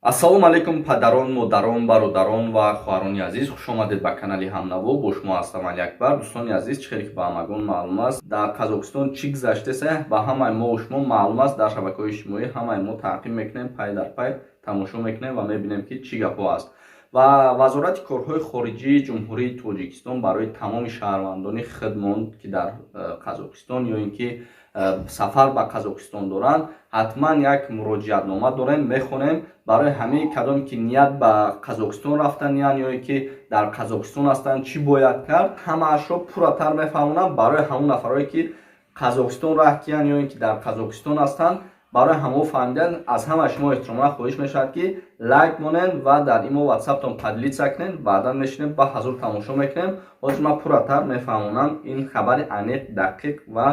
Ассалому алайкум, падарон, модарон, бародарон ва хоҳарони азиз, хуш омадед ба канали Ҳамнаво. Бо шумо ҳастам Алиакбар. Дӯстони азиз, чӣ хеле ки ба ҳамагон маълум аст, дар Қазоқистон чӣ гузаштеса, ба ҳамаи мо шумо маълум аст. Дар шабакаҳои иҷтимоӣ ҳамаи мо таъқиб мекунем, пай дар пай тамошо мекунем ва мебинем, ки чӣ гапҳо аст. Ва Вазорати корҳои хориҷии Ҷумҳурии Тоҷикистон барои тамоми шаҳрвандони худмон, ки дар Қазоқистон ё ин ки сафар ба Қазоқистон доранд, ҳатман як муроҷиатнома дорем, мехонем. Барои ҳамаи кадом ки ният ба Қазоқистон рафтаниянд ё ин ки дар Қазоқистон ҳастанд, чӣ бояд кард, ҳамаашро пурратар мефаҳмонам. Барои ҳамон нафарое ки Қазоқистон раҳ киянд ё ин ки дар Қазоқистон ҳастанд, барои ҳамо фаҳмидан аз ҳама шумо эҳтиромона хоҳиш мешавад, ки лайк монед ва дар имо, Ватсаптон поделиться кунед. Баъдан мешинем, ба ҳазур тамошо мекунем. Ҳозир ман пурратар мефаҳмонам. Ин хабари аниқ, дақиқ ва,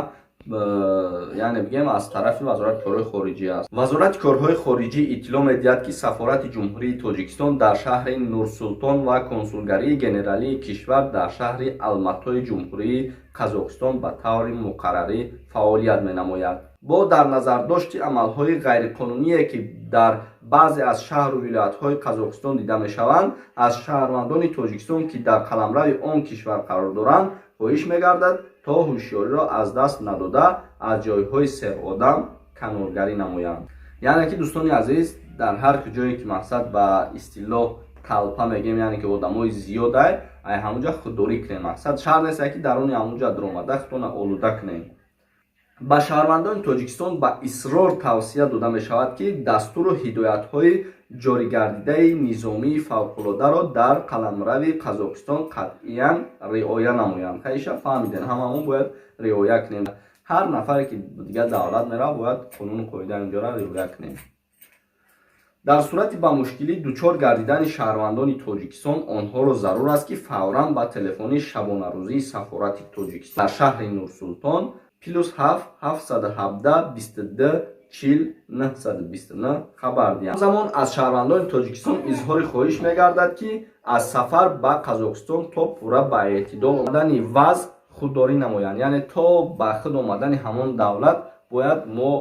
яъне бигем, аз тарафи Вазорати корҳои хориҷӣ аст. Вазорати корҳои хориҷӣ иттилоъ медиҳад, ки сафорати Ҷумҳурии Тоҷикистон дар шаҳри Нурсултон ва консулгарии генералии кишвар дар шаҳри Алматои Ҷумҳурии Қазоқистон ба таври муқаррарӣ фаъолият менамояд. Бо дар назардошти амалҳои ғайриқонуние, ки дар баъзе аз шаҳру вилоятҳои Қазоқистон дида мешаванд, аз шаҳрвандони Тоҷикистон, ки дар қаламрави он кишвар қарор доранд, хоҳиш мегардад, то ҳушёриро аз даст надода, аз ҷойҳои серодам каноргарӣ намоянд. Яъне ки, дӯстони азиз, дар ҳар ҷое ки, мақсад, ба истилоҳ толпа мегем, яъне ки одамои зиёдай, ай ҳамунҷа худдорӣ кунем. Мақсад, шарт нест, ки даруни ҳамунҷа дуромада худтона олуда кунем. Ба шаҳрвандони Тоҷикистон ба исрор тавсия дода мешавад, ки дастуру ҳидоятҳои ҷоригардидаи низомии фавқулодаро дар қаламрави Қазоқистон қатъиян риоя намоянд. Хайша, фаҳмидем, ҳамамон бояд риоя кунем. Ҳар нафаре ки дигар давлат меравад, бояд қонуну қоидаи онҷоро риоя кунем. Дар сурати ба мушкилӣ дучор гардидани шаҳрвандони Тоҷикистон, онҳоро зарур аст, ки фавран ба телефони шабонарӯзии сафорати Тоҷикистон дар шаҳри Нурсултон +7 717 22 40 929 хабар диҳанд. Замон аз шаҳрвандони Тоҷикистон изҳори хоҳиш мегардад, ки аз сафар ба Қазоқистон то пурра ба эътидол омадани вазъ худдорӣ намоянд. Яъне то ба худ омадани ҳамон давлат бояд мо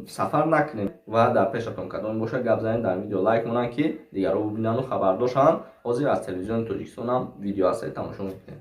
сафар накунем. Ва дар пешатон кадоме бошад, гап занед. Дар видео лайк монанд, ки дигарро бибинану хабардор шаванд. Ҳозир аз Телевизиони Тоҷикистонам видео ҳастед, тамошо мекунем.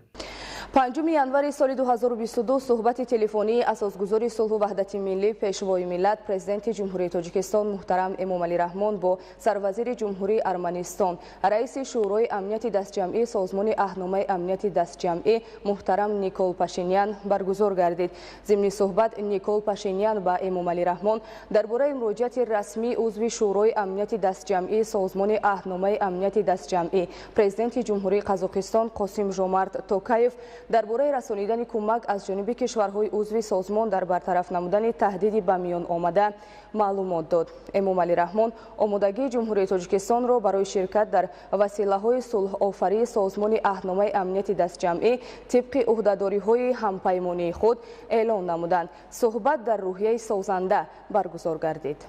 5 январи соли 2022 суҳбати телефонии асосгузори сулҳу ваҳдати миллӣ, Пешвои миллат, Президенти Ҷумҳурии Тоҷикистон муҳтарам Эмомалӣ Раҳмон бо сарвазири Ҷумҳурии Арманистон, раиси Шӯрои амнияти дастҷамъии Созмони Аҳдномаи амнияти дастҷамъӣ муҳтарам Никол Пашинян баргузор гардид. Зимни суҳбат Никол Пашинян ба Эмомалӣ Раҳмон дар бораи муроҷиати расмии узви Шӯрои амнияти дастҷамъии Созмони Аҳдномаи амнияти дастҷамъӣ, Президенти Ҷумҳурии Қазоқистон Қосим Жомарт Токаев дар бораи расонидани кӯмак аз ҷониби кишварҳои узви созмон дар бартараф намудани таҳдиди ба миён омада маълумот дод. Эмомалӣ Раҳмон омодагии Ҷумҳурии Тоҷикистонро барои ширкат дар василаҳои сулҳофарии Созмони Аҳдномаи амнияти дастҷамъӣ тибқи ӯҳдадориҳои ҳампаймонии худ эълон намуданд. Суҳбат дар рӯҳияи созанда баргузор гардид.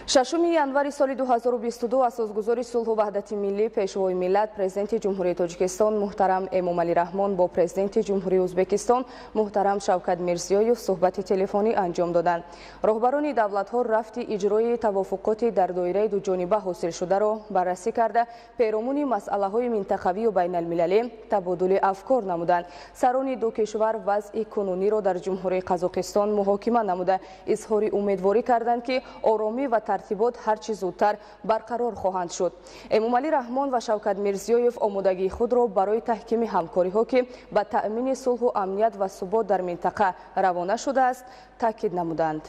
6 январи соли 2022 асосгузори сулҳу ваҳдати миллӣ, Пешвои миллат, Президенти Ҷумҳурии Тоҷикистон муҳтарам Эмомалӣ Раҳмон бо Президенти Ҷумҳурии Ӯзбекистон муҳтарам Шавкат Мирзиёев суҳбати телефонӣ анҷом доданд. Роҳбарони давлатҳо рафти иҷрои тавофуқоти дар доираи дуҷониба ҳосилшударо баррасӣ карда, перомуни масъалаҳои минтақавию байналмилалӣ табодули афкор намуданд. Сарони ду кишвар вазъи кунуниро дар Ҷумҳурии Қазоқистон муҳокима намуда, изҳори умедворӣ карданд, ки оромӣ ва тартибот ҳарчи зудтар барқарор хоҳанд шуд. Эмомалӣ Раҳмон ва Шавкат Мирзиёев омодагии худро барои таҳкими ҳамкориҳо, ки ба таъмини сулҳу амният ва субот дар минтақа равона шудааст, таъкид намуданд.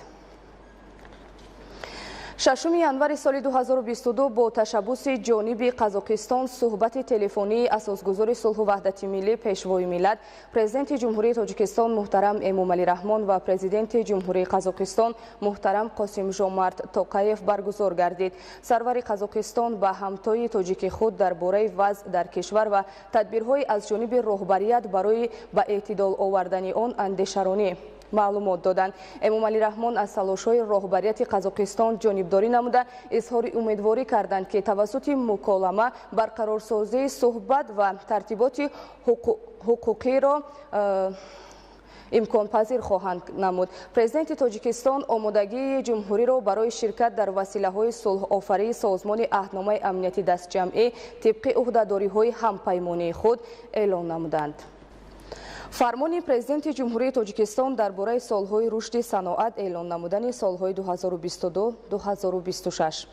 6 январи соли 2022 бо ташаббуси ҷониби Қазоқистон суҳбати телефонии асосгузори сулҳу ваҳдати миллӣ, Пешвои миллат, Президенти Ҷумҳурии Тоҷикистон муҳтарам Эмомалӣ Раҳмон ва Президенти Ҷумҳурии Қазоқистон муҳтарам Қосим Жомарт Тоқаев баргузор гардид. Сарвари Қазоқистон ба ҳамтои тоҷики худ дар бораи вазъ дар кишвар ва тадбирҳои аз ҷониби роҳбарият барои ба эътидол овардани он андешаронӣ маълумот доданд. Эмомалӣ Раҳмон аз талошҳои роҳбарияти Қазоқистон ҷонибдорӣ намуда, изҳори умедворӣ карданд, ки тавассути муколама, барқарорсозии суҳбат ва тартиботи ҳуқуқиро имконпазир хоҳанд намуд. Президенти Тоҷикистон омодагии ҷумҳуриро барои ширкат дар василаҳои сулҳофарии Созмони Аҳдномаи Амнияти Дастҷамъӣ тибқи ӯҳдадориҳои ҳампаймонии худ эълон намуданд. Фармони Президенти Ҷумҳурии Тоҷикистон дар бораи солҳои рушди саноат эълон намудани солҳои 2022-2026.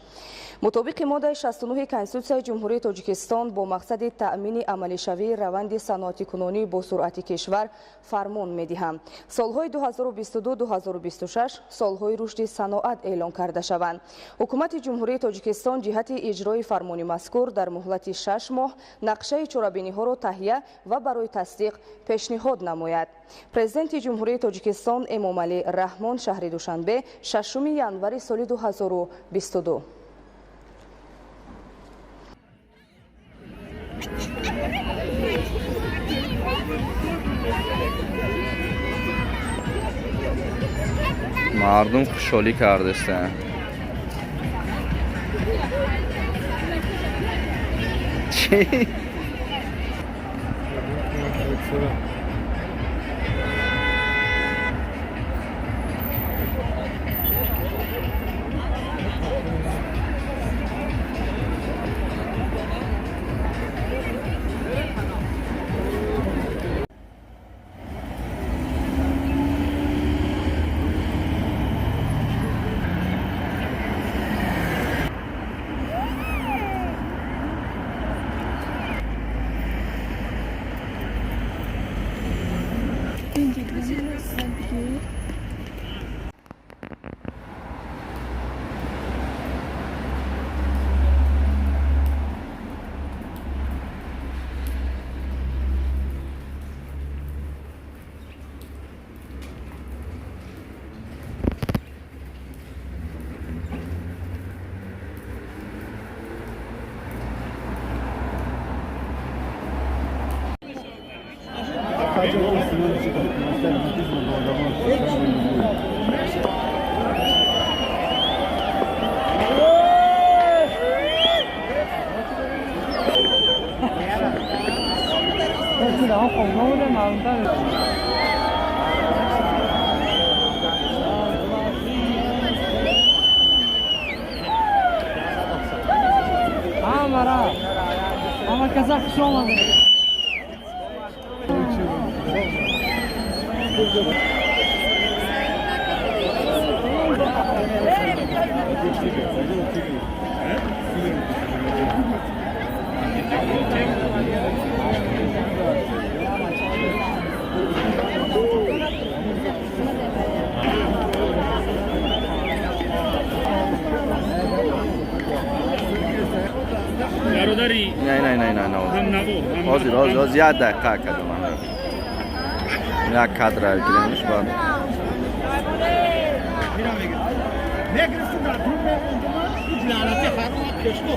Мутобиқи моддаи 69 Конститутсияи Ҷумҳурии Тоҷикистон бо мақсади таъмини амалишавии раванди саноатикунонии босуръати кишвар фармон медиҳам. Солҳои 2022-2026 солҳои рушди саноат эълон карда шаванд. Ҳукумати Ҷумҳурии Тоҷикистон ҷиҳати иҷрои фармони мазкур дар муҳлати 6 моҳ нақшаи чорабиниҳоро таҳия ва барои тасдиқ пешниҳод намояд. Президенти Ҷумҳурии Тоҷикистон Эмомалӣ Раҳмон, шаҳри Душанбе, 6 январи соли 2022. Мардум хушҳолӣ кардастанд. Чӣ? Не, не, не, не, не. Ҳозир, ҳозир, ҳозир, як дақиқа кадом. Як кадр гиремш баъд. Мегирифтум дар друг мемондум, лаънати ҳаром пешно.